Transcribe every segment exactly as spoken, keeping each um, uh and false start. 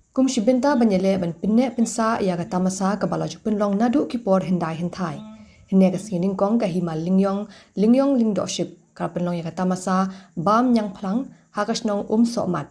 Kum shi bynta ban ïaleh ban pynneh pynsah ïa ka tamasa kaba la ju pynlong naduh ki por hyndai hynthai, hynne ka sngi nyngkong ka Hima Lyngïong, Lyngïong Lyngdoh Ship, ka la pynlong ïa ka tamasa Bam Ñiangphlang ha ka shnong Umsohmat.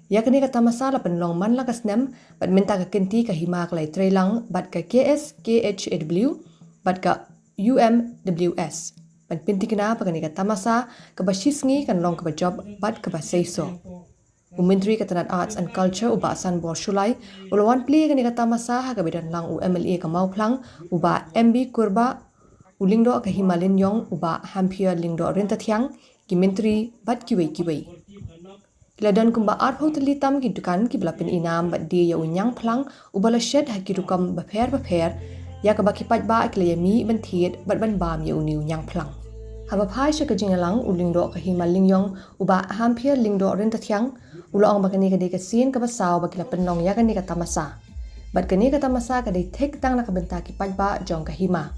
Ïa kane ka tamasa la pynlong man la ka snem, bad mynta ka kynti ka hima ka la ïatreilang bad ka K S K H A W bad ka U M W S ban pynthikna ba kane ka tamasa kaba shi sngi kan long kaba jop bad kaba seisoh. U Myntri ka tnad Arts and Culture, u Bah Sanbor Shullai, u la wan plie ïa kane ka tamasa ha kaba ïadon lang u M L A ka Mawphlang, u Bah M B Kurbah, u Lyngdoh ka Hima Lyngïong, u Bah Hamphier Lyngdoh Ryntathiang, ki myntri bad kiwei kiwei. Ki la don kumba arphew tylli tam ki dukan kiba la pynïainam bad die ïa u Ñiangphlang uba la shet ha ki rukom bapher bapher, ïa kaba ki paidbah ki la ïamih ban thied bad ban bam ïa une u Ñiangphlang. Haba phai sha ka jingïalang, u Lyngdoh ka Hima Lyngïong, u Bah Hamphier Lyngdoh Ryntathiang, u la ong ba kane ka dei ka sien kaba saw ba ki la pynlong ïa kane ka tamasa. Bad kane ka tamasa ka dei thik tang na ka bynta ki paidbah jong ka hima.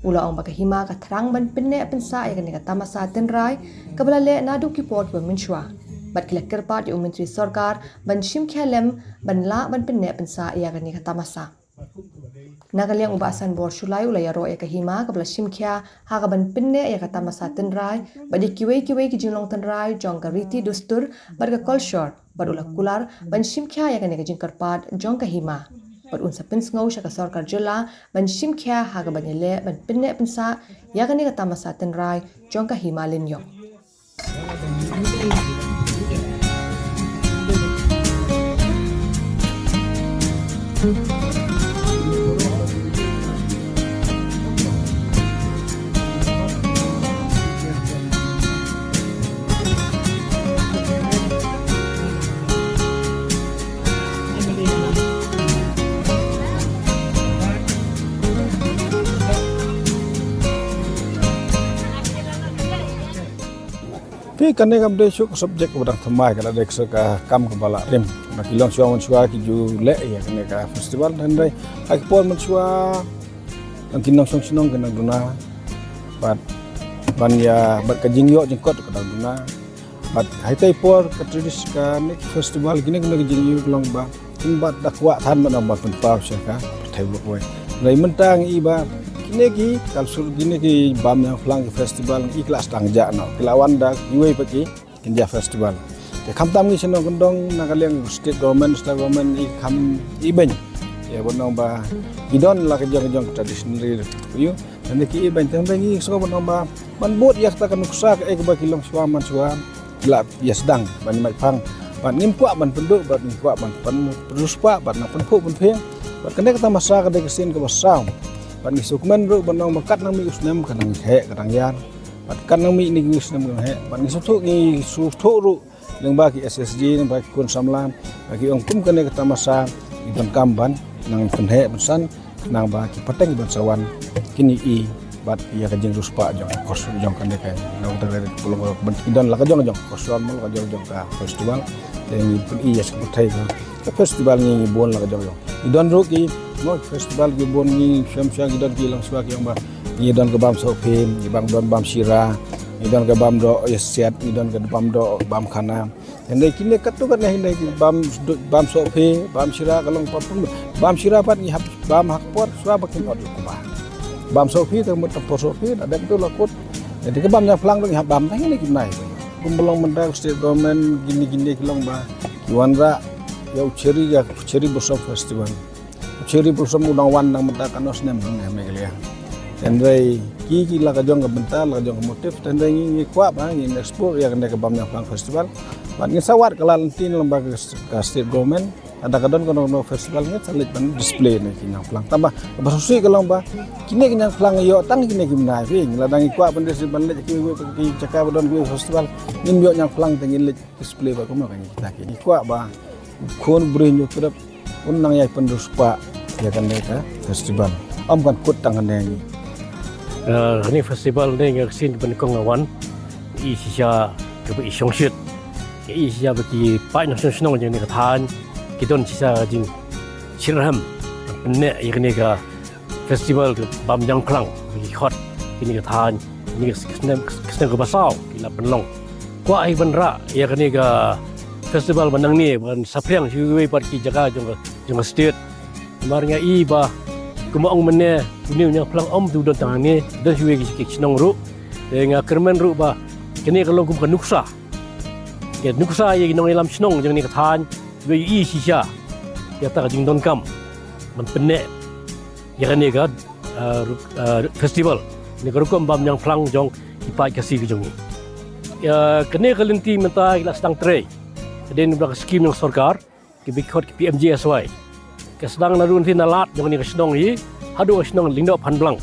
U la ong ba ka hima ka thrang ban pynneh pynsah ïa kane ka tamasa tynrai kaba la leh naduh ki por kiba mynshuwa. Bad ki la kyrpad ïa u Myntri Sorkar ban shim khia lem ban lah ban pynneh pynsah ïa kane ka tamasa. Na ka liang u Bah Sanbor Shullai u la ïaroh ïa ka hima kaba la shim khia ha kaban pynneh ïa ka tamasa tynrai bad ïa kiwei kiwei ki jinglong tynrai jong ka riti dustur bad ka kolshor, bad u la kular ban shim khia ïa kane ka jingkyrpad jong ka hima. Bad un sa pynsngew sha ka sorkar jylla ban shim khia ha kaban ïaleh ban pynneh pynsah ïa kane ka tamasa tynrai jong ka Hima Lyngïong. Phi, kane kam dei shuh ka subject kaba dang thymmai, ka la dei ka kam kaba la rim. Na ki longshuwa mynshuwa ki ju leh ïa kane ka festival, hynrei ha ki por mynshuwa nang ki nongshong shnong ki nang duna bad ban ïa bad ka jingïoh jingkot ka dang duna. Bad ha kitei por ka tradition, kane ka festival, kine kine ki jingïoh ki long ba kin bad da kwah than ban ong ban pynpaw sha ka pyrthei baroh kawei. Hynrei mynta ngi i ba kine ki culture, kine ki bam ñiangphlang ki festival ngi i ki la sdang jah noh, ki la wan da kiwei pat ki kynja festival. Te khamtam ngi shnong kyndong na ka liang state government, state government i kham i beiñ. Ïa ban ong ba i don la ka jong ka jong ka traditional ïa u. Hynrei ki i beiñ, te hynrei ngi sngew ban ong ba ban bud ïa kata ka nuksa kaei kaba ki longshuwa mynshuwa ki la ïa sdang ban ïa mait phang. Bad ngim kwah ban pynduh, bad ngim kwah ban pyn-, pynriewspah, bad nang pynphuh pynphieng. Bad kane ka tamasa ka dei ka sien kaba saw. Bad ngi sngewkmen ruh ban ong ba kat nang mih u snem ka nang heh ka nang ïar. Bad kat nang mih kine ki snem ka nang heh. Bad ngi sngewthuh, ngi sngewthuh ruh lyngba ki S S G, lyngba ki khun samla ba ki ong kum kane ka tamasa ngi donkam ban nang pynheh pynsan, khnang ba ki pateng ban sa wan kin ïohi bad ïa ka jingriewspah jong ka khos jong kane ka, nang kata ka pulong ban ki don la ka jong jong ka khosor, mo la ka jong jong ka festival. Te ngi pyni ïa ka pyrthei ba ka festival ngi, ngi bun la ka jong jong. Ngi don ruh ki, mo, festival ki bun, ngi shem shem, ngi don ki longshuwa ki ong ba ngi don ka bam sohphi, ngi bang don bam shira, ngi don ka bam doh ïa siat, ngi don ka bam doh bam khana. Hynrei kine katto katne, hynrei ki bam, bam sohphi, bam shira ka long bam pung. Bam shira pat ngi hap bam ha ka por shuwa ba kin ot kumba. Bam sohphi te mut por sohphi da dep tu la kut. Te ka bam ñiangphlang ruh ngi hap bam tang kine ki bnai. Kumba long mynta ka state government kine kine ki long ba ki wanrah ïa u Cherry, ïa u Cherry Blossom Festival. Cherry Blossom u dang wan nang mynta katno snem ha Meghalaya. Hynrei ki, ki la ka jong ka bynta, la ka jong ka motive, hynrei ngi, ngi kwah ba ngin explore ïa kane ka bam ñiangphlang festival. Bad ngin sa wad ka la lynti na lyngba ka, ka state government. Lada ka don kano kano festival ngin sa leit ban display ne ki ñiangphlang. Tangba kaba sngewsih ka long ba kine ki ñiangphlang ïoh tang kine ki bnai phi. Lada ngi kwah ban display ban leit ki, ki jaka ba don ki festival, ngim ïoh ñiangphlang te ngin leit display ba kumno ka ngi kita ki. Ngi kwah ba khun briew hynñiew tylli un nang ïai pynriewspah ïa kane ka festival. Ym kan kut tang kane ngi. Eh, kane festival ne nga ksien ban kong wan. I shisha kaba i shongshit. I shisha ba ki paid nongshong shnong jong kane ka thaiñ ki don shisha ka jingshirhem. Pynneh ïa kane ka festival ka bam ñiangphlang ki khot kine ka thaiñ, kine ka snem, ka snem kaba saw ki la pynlong. Kwah ai ban rah ïa kane ka Festival ba nangne ban saphriang sha kiwei pat ki jaka jong ka, jong ka state. Namar nga i ba kumba ong mynne, une u Niangphlang ym don tang hangne, don sha kiwei ki, ki shnong ruh. Te nga kyrmen ruh ba kane ka long kum ka nuksa, ka nuksa ïa ki nongïalam shnong jong kane ka thaiñ, ba i shisha ïa kata ka jingdonkam ban pynneh ïa kane ka, ah, ru-, ah, festival, ne ka rukom bam Niangphlang jong ki paid Khasi ka jong ngi. Ïa kane ka lynti mynta ki la sdang trei, ka dei na ka skim jong sorkar, kiba khot ki P M G S Y. Ka sdang naduh na lad jong kane ka shnong hi haduh ka shnong Lyngdoh Phanblang.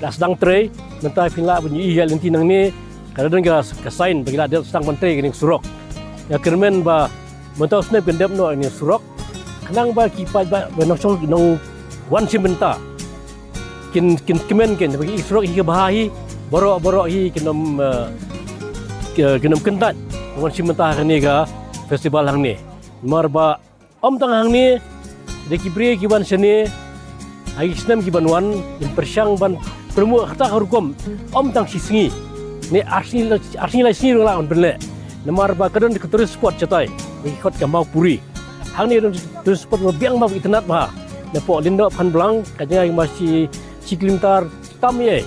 La sdang trei, mynta phin lah ban ïohi ïa lynti nangne, ka la don ka, ka sign ba ki la dep sdang ban trei kane ka surok. Nga kyrmen ba mynta u snem kin dep noh kane ka surok, khnang ba ki paid ba, ba nongshong, nongwan shim bynta kin, kin kmen, kin ba ki surok hi kiba bha hi, baroh baroh hi kin ym, eh, ki, kin ym kyntait wan shim bynta ha kane ka festival hangne. Namar ba ym tang hangne, da ki briew ki wan shane ha ki snem ki ban wan, kin pyrshang ban promote ha kata ka rukom, ym tang shi sngi, ne ar sngi la, ar sngi lai sngi ruh la wan pynleh. Namar ba ka don ka tourist spot shatai ba ki khot ka Mawpuri. Hangne don tourist spot ba biang bha, itynnad bha. Napoh Lyngdoh Phanblang ka jngai ma shi, shi kilometer tam ïa.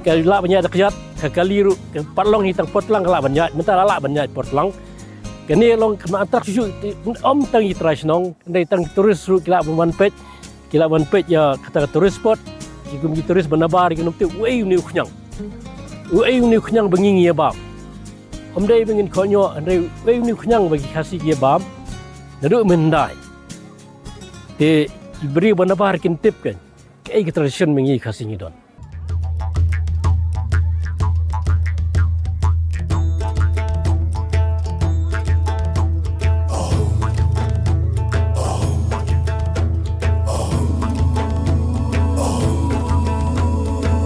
Ka lah ban ïaid da kjat, ka kali ruh, ka Patlong hi tang Patlong ka lah ban ïaid, mynta la lah ban ïaid Patlong. Kane long ka attract shuh shuh, ym tang ki trai shnong, hynrei tang tourist ruh ki lah ban wan peit, ki lah ban peit ïa kata ka tourist spot, ki kum ki tourist ba nabar ki nym tip uei une u khñiang. Uei une u khñiang ba ngi ngi ïa bam. Ym dei ba ngin kohnguh, hynrei uei une u khñiang ba ki Khasi ki ïa bam naduh mynhyndai. Te ki briew ba nabar kin tip kein kaei ka tradition ba ngi Khasi ngi don.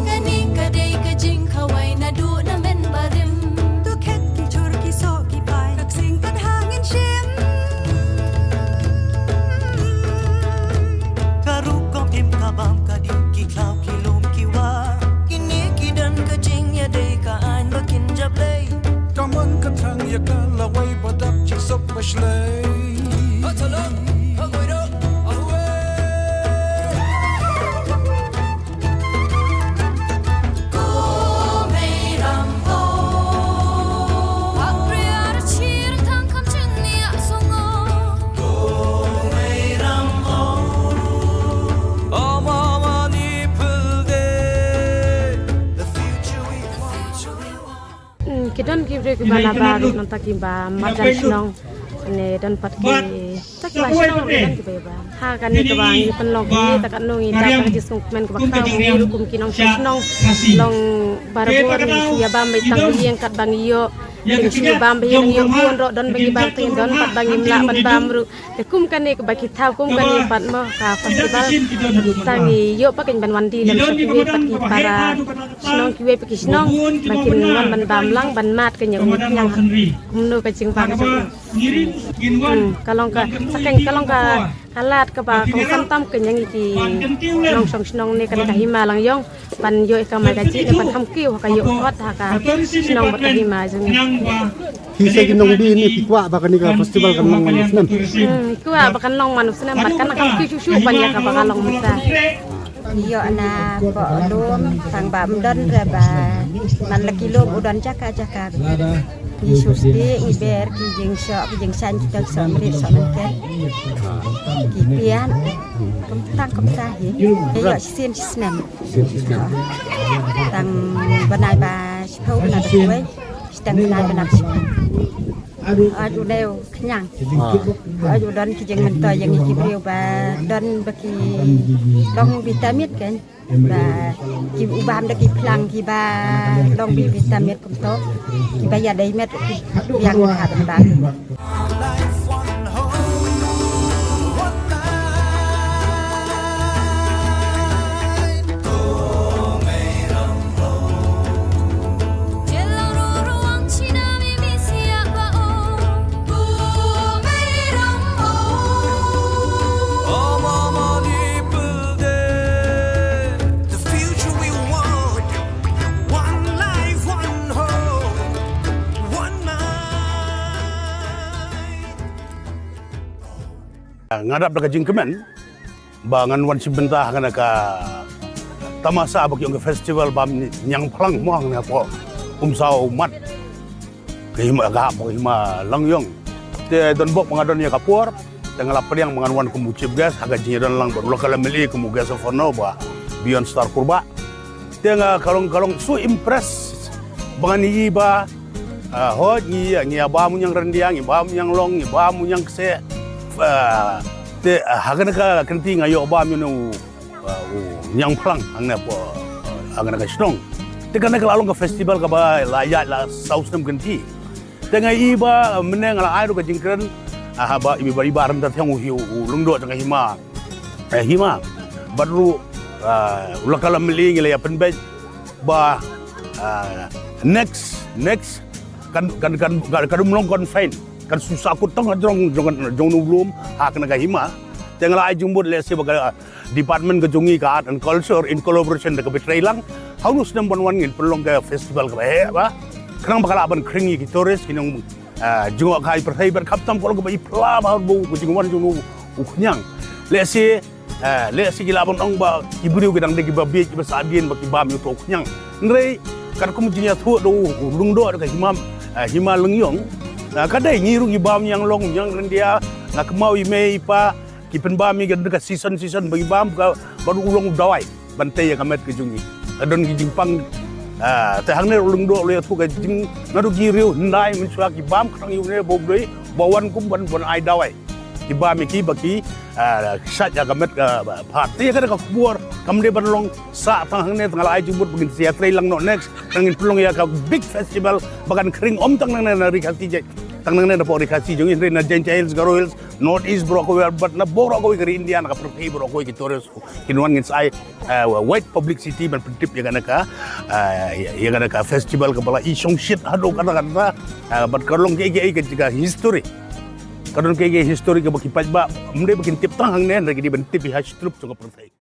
Kane ka dei ka jingkhawai naduh na mynbarim. To khet ki jhur ki soh ki pai, ka ksing ka dha ngin shim. Ka rukom im ka bam ka dih, ki khlaw ki lum ki wah. Kine ki don ka jingïadei, ka aiñ ba kin jop lei. Ka mon ka thrang ïa ka lawei ba dap shi sop ba shlei. Mm, ki don ki briew kiba nabar nangta kiba marjan shnong. Ne don pat ki ta kiba shnong ruh don kiba ïa bam. Ha kane kaba ngi pynlong kine ta katno ngi dap ka jingsngewkmen kaba khraw ngi ruh kum ki nongshong shnong long barabor ngi shu ïa bam beit tang ba ïeng katba ngi ïoh. Ngi shu bam ba ïeng ngi ïoh bun ruh don ba ngi bam te don pat ba ngim lah ban bam ruh. Te kum kane kaba ki thaw kum kane pat mo ka festival. Tang ngi ïoh pat kein ban wan die lem sha kiwei pat ki para shnong kiwei pat ki shnong ba kin wan ban bam lang ban mad kein ïa u khñiang. Kumno ka jingbam jong u. Hmm, ka long ka, sa kein ka long ka, ka lad kaba kongsan tam kein ïa ngi ki nongshong shnong ne kane ka Hima Langïong ban ïoh ïa ka mai ka jingïaid ban kham kiew ha ka ïoh kot ha ka shnong bad ka hima jong ngi. Ki sa ki nongdie ne ki kwah ba kane ka festival kan long man u snem. Hmm, ki kwah ba kan long man u snem bad kan kham kiew shuh shuh ban ïa kaba ka long mynta. Ïoh na poh lum tang ba ym don re ba man la ki lum u don jaka jaka. Ngi shu sdie ngi ber ki jingshoh ki jingshaiñ ki tang soh mrit soh mynket. Ki pian kumta kumta hi. Ïoh shisien shisnem. Tang bnai ba shiphew bnai ba shiphew. Shiteng bnai bnai ba shiphew. Aju dei u khñiang. Aju don ki jingmyntoi ïa ngi ki briew ba don ba ki long bita miet kan. Ba ki u bam da ki phlang kiba long bi bita miet kumto. Kiba ïadei miet ki biang ha ban bam. The future we want, one life, one home, one mind. Nga dap da ka jingkmen ba ngan wan shim bynta ha kane ka tamasa ba ki ong ka festival Bam Niangphlang mo hangne hapoh Umsaw Mat. Ka hima ka hapoh hima Langiong. Te don bok ba nga don ïa ka por. Te nga la pdiang ba ngan wan kum u chief guest ha ka jingïadon lang bad u local M L A kum u guest of honor ba Beyond Star Kurbah. Te nga ka long ka long so impress ba ngan ïohi ba, ah, hooid ngi ïa ngi ïa bam u niang ryndia, ngi bam u niang long, ngi bam u niang kseh. Ah, te, ah, ha kane ka kynti nga ïoh bam ïa u, ah, u Niangphlang hangne hapoh, ah, hangne ka shnong. Te kane ka la long ka festival kaba la ïaid la saw snem kynti. Te nga ïohi ba, ah, mynne nga la ai ruh ka jingkren, ah, ba iba iba rynda thiang u hi u lyngdoh jong ka hima. Eh, hima. Bad ruh, ah, u la ka la meli ngi la ïa pynbeit ba, ah, next next kan kan kan kan kan um long confine, kan shu sahkut tang jong jong jong u lum ha kane ka hima. Te nga la ai jingmut lehse ba ka department ka jong ngi ka art and culture in collaboration da ka Bitrei lang, ha une u snem ban wan ngin pynlong ka festival kaba heh ba khnang ba ka lah ban khring ïa ki tourist ki nong, ah, jngoh ka i pyrthei bad khamtam ka long kaba i phla ba ha u jingwan jong u khñiang. Lehse, ah, lehse ki lah ban ong ba ki briew ki dang dei kiba bieit kiba sah bieit ba ki bam ïa u khñiang. Hynrei katkum jingïathuh da u lyngdoh da ka hima, ah, hima Langiong, ah, ka dei ngi ruh ngi bam niang long niang ryndia. Nga kynmaw i mei i pa ki pynbam ïa ka season season ba ki bam ka ba u long u dawai ban tei ïa ka met ka jong ngi. Ka don ki jingpang, ah, te hangne ruh lyngdoh u la ïathuh ka jing naduh ki riew hyndai mynshuwa ki bam khnang ïa une ba u dei ba wan kum ban ban ai dawai. Ki bam ïa ki ba ki, ah, shait ïa ka met ka phad. Te ïa kane ka khubor kam dei ban long sah tang hangne, te nga la ai jingmut ba ngin sa ïatrei lang noh next, te ngin pynlong ïa ka big festival ba kan khring ym tang nangne na Ri Khasi jait, tang nangne na pdeng Ri Khasi jong ngi, hynrei na Jaintia Hills, Garo Hills, North East baroh kawei bad na baroh kawei ka ri India, na ka pyrthei baroh kawei ki tourist kin wan. Ngin sa ai, eh, wide publicity ban pyntip ïa kane ka, eh, ïa kane ka festival kaba la i shongshit haduh katta katta, eh, bad ka long kaei kaei ka history. Ka don kaei kaei history kaba ki paidbah ym dei ba kin tip tang hangne, hynrei ki dei ban tip ïa ha shi tylli jong ka pyrthei.